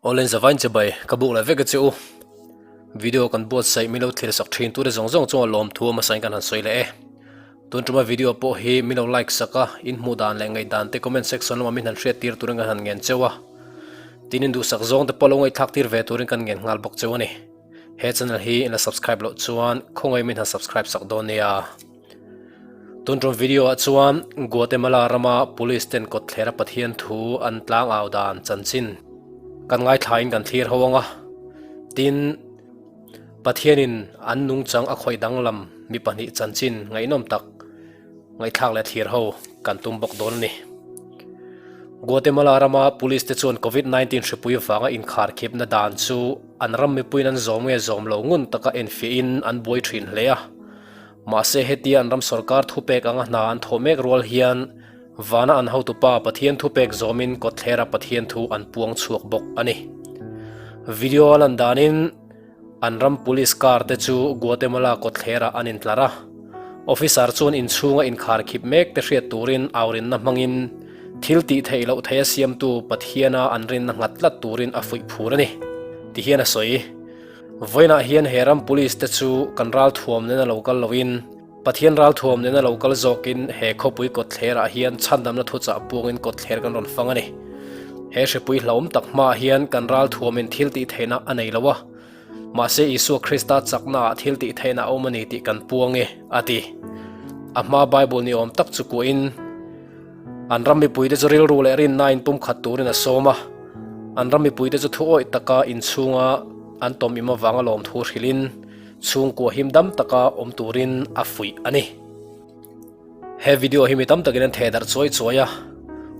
Awle zavain chibai ka buk leh vek a che u. Video kan buatsaih min lo thlir sak thin tura zawng zawng chunga lawmthu a hmasain kan han sawi leh e. Tun tuma video pawh hi min lo like sak a, in hmuh dan leh ngaihdan te comment section lamah min han hriat tir turin kan han ngen cheu a. Tin in duhsak zawng te pawh lo ngaihthlak tir ve turin kan ngen nghal bawk cheu a ni. He channel hi in la subscribe loh chuan khawngaih min han subscribe sak dawn nia. Tun tum video ah chuan Guatemala rama police ten kawtthlera Pathian thu an tlang au dan chanchin kan ngaithlain kan thlir ho ang a. Tin, Pathianin an nungchang a khawih danglam mi pahnih chanchin ngaihnawm tak ngaihthlak leh thlir ho kan tum bawk dawn a ni. Guatemala rama police te chuan Covid 19 hripui vanga inkharkhipna dan chu an ram mipuiin an zawm nge zawm lo ngun taka enfiahin an buai thin hle a. Mahse hetia an ram sorkar thupek anga hna an thawh mek rual hian vana an hotupa Pathian thupek zawmin kawtthlera Pathian thu an puang chhuak bawk a ni. Video a lan danin an ram police car te chu Guatemala kawtthlerah an intlar a, officer chuan inchhunga inkharkhip mek te hriat turin aurinna hmangin thil tih theih loh theia siamtu Pathiana an rinna nghat tlat turin a fuih phur a ni, ti hian a sawi. Vawiinah hian he ram police te chu kan ralthuam nena lo kal loin Pathian ralthuam nena lo kal zawkin he khawpui kawtthlerah hian chhandamna thuchah puangin kawtthler kan rawn fang a ni. He hripui hlauhawm tak hmaah hian kan ralthuamin thil tih theihna a nei lo a, mahse Isua Krista chaknaah thil tih theihna a awm a ni tih kan puang e, a ti. A hmaa Bible ni awm tak chu kuahin An ram mipuite chu rilru leh rinnain pumkhat turin a sawm a, an ram mipuite chu thu awih taka inchhunga an tawmim avanga lawmthu hrilhin chhungkua him dam taka awm turin a fuih a ni. He video hi mi tam takin an theh darh chuai chuai a,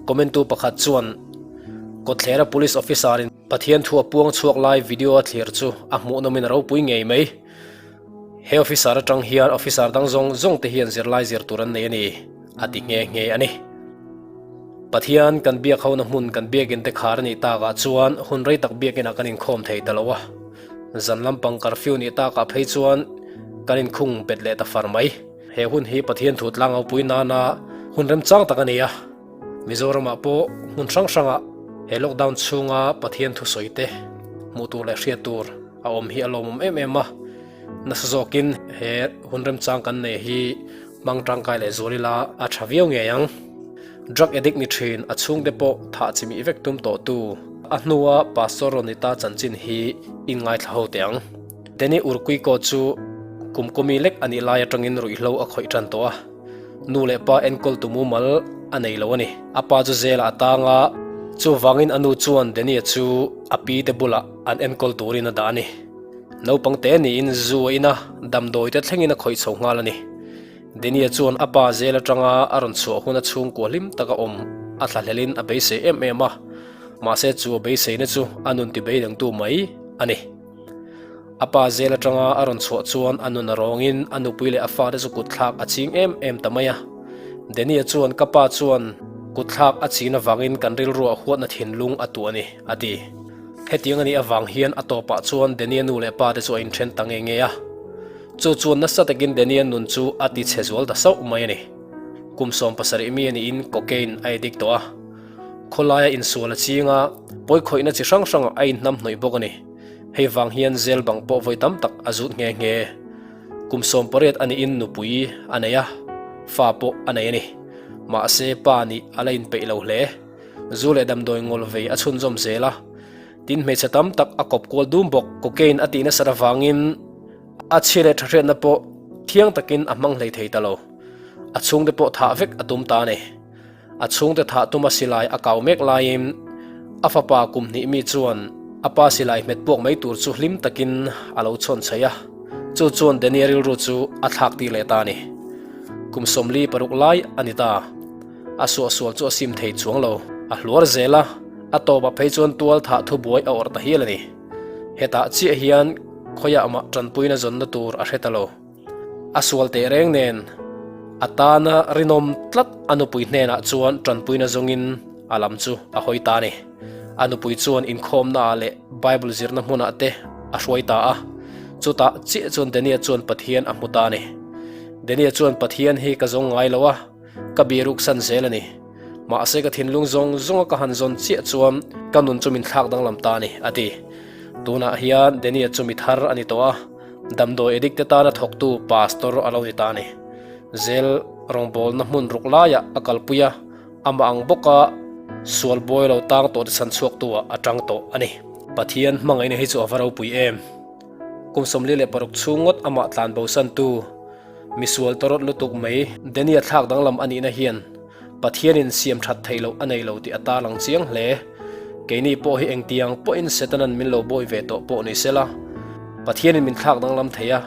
comment tu pakhat chuan Kawtthlera Police Officer in Pathian thu a puang chhuak lai video a thlir chu a hmuhnawmin a ropui ngei mai. He officer atang hian officer dang zawng zawng te hian zirlai zir tur an nei a ni, a ti nghe nghe a ni. Pathian kan biak hona hmun kan biakin te khar a nih takah chuan hun rei tak biakinah kan inkhawm thei ta lo a, zan lampang curfew nih takah phei chuan kan inkhung bet leh ta far mai. He hun hi Pathian thu tlangau pui nana hun remchang tak a ni a, Mizoramah pawh hmun hrang hrangah he lockdown chhunga Pathian thusawi te hmuh tur leh hriat tur a awm hi a lawmawm em em a, nasa zawkin he hun remchang kan nei hi hmang tangkai leh zual ila a tha viau ngei ang. Drug addict ni thin a chhungte pawh thah chimih vek tum tawh tu a hnua Pastor Ronita chanchin hi in ngaithla ho teh ang. Danny Urquico chu kum kawmi lek a nih lai atangin ruihhlo a khawih tan tawh a. Nu leh pa enkawl tu mumal a nei lo a ni. A pa chu zelah a tang a, chuvangin a nu chuan Danny-a chu a pi te bulah an enkawl turin a dah a ni. Naupang te niin zu a in a, damdawi te thlengin a khawih chho nghal a ni. Danny-a chuan a pa zel atanga a rawn chhuah huna chhungkua hlim taka awm a thlahlelin a beisei em em a, mahse chu a beiseina chu a nun tibeidangtu mai a ni. A pa zel atanga a rawn chhuah chuan a nun a rawngin a nupui leh a fate chu kutthlak a ching em em ta mai a. Danny-a chuan ka pa chuan kutthlak a chin avangin kan rilruah huatna thinlung a tuah a ni, a ti. Hetiang a nih avang hian a tawpah chuan Danny-a nu leh pate chu a inthen ta nge nge a. Chu chuan nasa takin Danny-a nun chu a ti chhe zual ta sauh mai a ni. Kum 70 mi a niin cocaine a addict tawh a. Khawlaia insual a ching a, pawikhawihna chi hrang hrangah a inhnamhnawih bawk a ni. Hei vang hian zel bang pawh vawi tam tak a zut nghe nghe. Kum 18 a niin nupui a nei a, fa pawh a nei a ni. Mahse pa nih a la inpeih lo hle. Zu leh damdawi ngawl vei a chhunzawm zel a. Tin hmeichhe tam tak a kawp kual dum bawk. Cocaine a tih nasat avangin a chhia leh thahriatna pawh thiang takin a hmang hlei thei ta lo. A chhungte pawh thah vek a tum ta a ni. A chhungte thah tuma silai a kau mek laiin a fapa kum hnih mi chuan a pa silai hmet puak mai tur chu hlim takin a lo chhawn chheih a, chu chuan Danny-a rilru chu a thlak tir leh ta a ni. Kum 46 lai a ni ta. A suahsual chu a sim thei chuang lo. A hluar zel a, a tawpah phei chuan tual thah thubuai a awrh ta hial a ni. Hetah chiah hian khawiah mah tanpuina zawnna tur a hre ta lo. A sual teh reng nen a tana rinawm tlat a nupui hnenah chuan tanpuina zawngin a lam chu a hawi ta a ni. A nupui chuan inkhawmnaah leh Bible zirna hmunah te a hruai ta a, chutah chiah chuan Daniel chuan Pathian a hmu ta a ni. Daniel chuan Pathian hi ka zawng ngai lo a, ka biruk san zel a ni. Mahse ka thinlung zawng zawnga ka han zawn chiah chuan ka nun chu min thlak danglam ta a ni, a ti. Tunah hian Danny-a chu mi thar a ni tawh a, damdawi addict te tana thawktu pastor a lo ni ta a ni. Zel rawngbawlna hmun ruk laiah a kalpui a, amah ang bawka sual buai lo tang tawh te chhan chhuaktu ah a tang tawh a ni. Pathian hmangaihna hi chu a va ropui em! Kum 46 chhung ngawt amah tlan bosantu misual tawrawt lutuk mai Danny-a thlak danglam a nihna hian Pathianin siam that theih loh a nei lo tih a tarlang chiang hle. Keini pawh hi engtiang pawhin Setanan min lo bawi ve tawh pawh ni sela, Pathianin min thlak danglam thei a,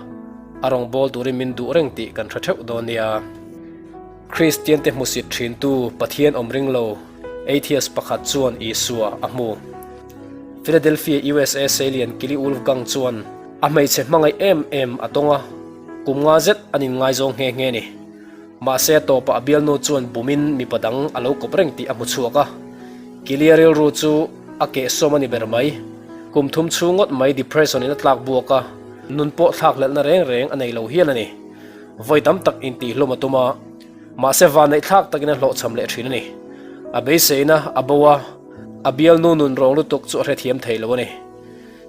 a rawn bawl turin min duh reng tih kan hre theuh dawn nia. Kristiante hmusit thintu Pathian awm ring lo atheist pakhat chuan Isua a hmu. Philadelphia, USA seilian Kili Wolfgang chuan a hmeichhe hmangaih em em a tawng a, kum nga zet an inngaizawng nghe nghe ni. Mahse a tawpah a bialnu chuan bumin mipa dang a lo kawp reng tih a hmu chhuak a. Kilia rilru chu a kehsawm a ni ber mai. Kum thum chhung ngawt mai depression in a tlak buak a, nun pawh thlakhlelhna reng reng a nei lo hial a ni. Vawi tam tak intihhlum a tum a, mahse vanneih thlak takin a hlawhchham leh thin a ni. A beiseina a bo a, a bialnu nun rawng lutuk chu a hrethiam thei lo a ni.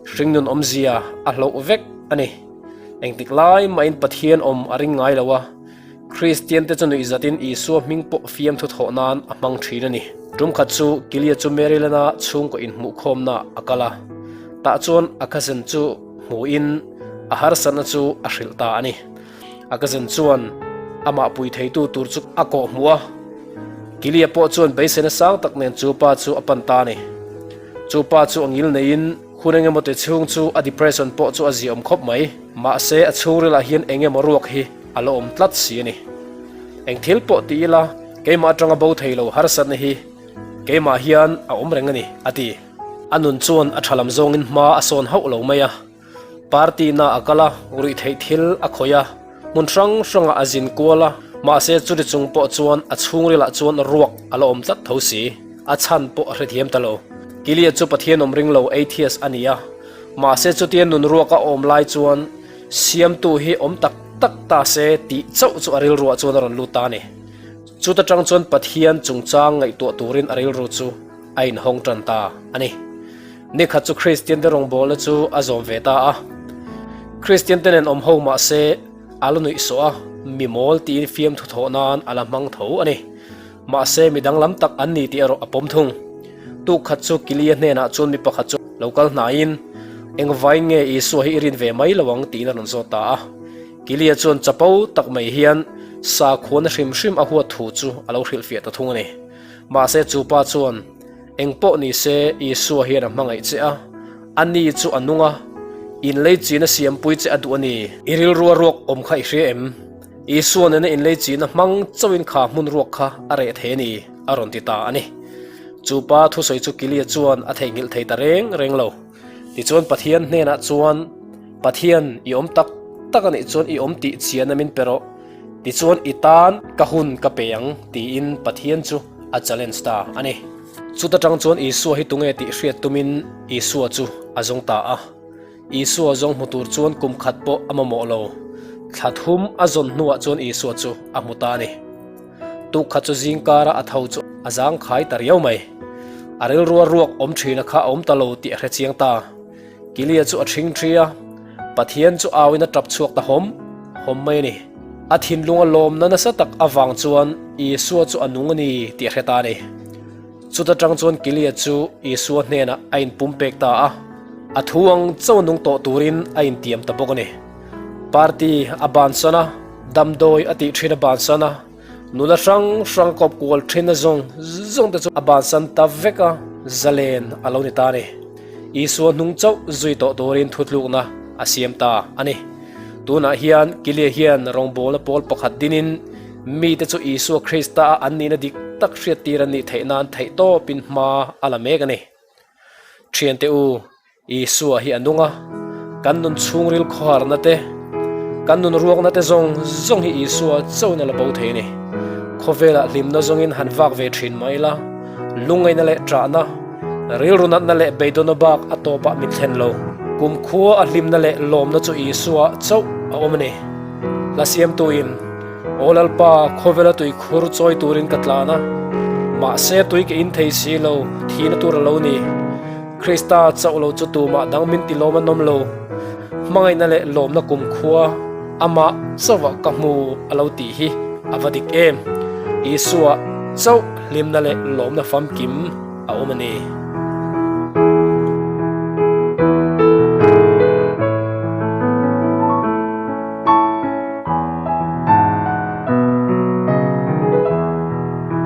Hringnun awmzia a hloh vek a ni. Engtik lai mahin Pathian awm a ring ngai lo a, Kristiante chu nuihzatin Isua hming pawh fiamthu thawh nan a hmang thin a ni. Tum khat chu Kilia chu Maryland-a chhungkaw inhmuhkhawmna a kal a, tah chuan a cousin chu hmuhin a harsatna chu a hrilh ta a ni. A cousin chuan amah pui theitu tur chu a kawh hmuh a, Kilia pawh chuan beiseina sang tak nen chu pa chu a pan ta a ni. Chu pa chu a ngil neiin hun engemaw te chhung chu a depression pawh chu a ziaawm khawp mai. Mahse a chhungrilah hian engemaw ruak hi a la awm tlat si a ni. Eng thil pawh ti ila keimah atanga bo thei lo harsatna hi keimah hian a awm reng a ni, a ti. A nun chuan a tha lam zawngin hma a sawn hauh lo mai a. Party na a kal a, ruihtheih thil a khawih a, hmun hrang hrangah a zin kual a, mahse chuti chung pawh chuan a chhungrilah chuan ruak a la awm tlat tho si. A chhan pawh a hrethiam ta lo. Kilia chu Pathian awm ring lo atheist a ni a, mahse chutia nun ruak a awm lai chuan Siamtu hi awm tak tak ta se tih chauh chu a rilruah chuan a rawn lut ta a ni. Chuta tang chuan Pathian chungchang ngaihtuah turin a rilru chu a inhawng tan ta a ni. Nikhat chu Kristiante rawngbawlna chu a zawm ve ta a. Kristiante nen awm ho mah se a la nuih sawh a, mi mawl tiin fiamthu thawh nan a la hmang tho a ni. Mahse mi danglam tak an ni tih erawh a pawm thung. Tuk khat chu Kilia hnenah chuan mi pakhat chu lo kal hnaiin, Engvain nge Isua hi i rin ve mai lo ang? tiin a rawn zawt ta a. Kilia chuan chapo tak mai hian sakhuana hrim hrim a huat thu chu a lo hrilhfiah ta thung a ni. Mahse chu pa chuan, Eng pawh ni se, Isua hian a hmangaih che a, a ni chu a nung a, inlei china siampui che a duh a ni. I rilrua ruak awm kha i hria em? Isua nena inlei china hmang chauhin kha hmun ruak kha a reh thei a ni, a rawn ti ta a ni. Chu pa thusawi chu Kilia chuan a theihnghilh thei ta reng reng lo. Tichuan Pathian hnenah chuan, Pathian, i awm tak tak a nih chuan i awm tih chiahna min pe rawh. Tichuan i tan ka hun ka pe ang tiin Pathian chu a challenge ta a ni. Chuta tang chuan Isua hi tunge tih hriat tumin Isua chu a zawng ta a. Isua zawng hmu tur chuan kum khat pawh a mamawh lo. Thla thum a zawn hnuah chuan Isua chu a hmu ta a ni. Tuk khat chu zingkara a tho chu a zangkhai ta riau mai. A rilrua ruak awm thina kha a awm ta lo tih a hre chiang ta. Kilia chu a ṭhing ṭhi a, Pathian chu auin a ṭap chhuak ta hawm hawm mai a ni. A thinlunga lawmna nasa tak avang chuan Isua chu a nung a ni tih a hre ta a ni. Chuta ṭang chuan Kilia chu Isua hnenah a inpumpek ta a, a thu ang chauh nung tawh turin a intiam ta bawk a ni. Party a bansan a, damdawi a tih ṭhin a bansan a, Nula hrang hrang kawp kual thin a zawng zawng te chu a bansan ta vek a, zalen a lo ni ta a ni. Isua hnung chauh zui tawh turin thutlukna a siam ta a ni. Tunah hian Kilia hian rawngbawlna pawl pakhat dinin mite chu Isua Krista a an nihna dik tak hriattir an nih theih nan theihtawpin hma a la mek a ni. Thiante u, Isua hi a nung a, kan nun chhungril khawharna te, kan nun ruakna te zawng zawng hi Isua chauhin a la bo thei a ni. Khawvelah hlimna zawngin han vak ve thin mah ila, lungngaihna leh ṭahna, rilru natna leh beidawnna bak a tawpah min thlen lo. Kumkhua a hlimna leh lawmna chu Isua chauh a awm a ni. Hla siamtuin, Aw Lalpa, khawvela tuikhur chawi turin ka tlan a. Mahse tui ka in thei si lo, thihna tur a lo ni. Krista chauh lo chu tumah dang min ti lawm an awm lo. Hmangaihna leh lawmna kumkhua amah chauhah ka hmu a lo tih hi a va dik em! Isua chauh hlimna leh lawmna famkim a awm a ni.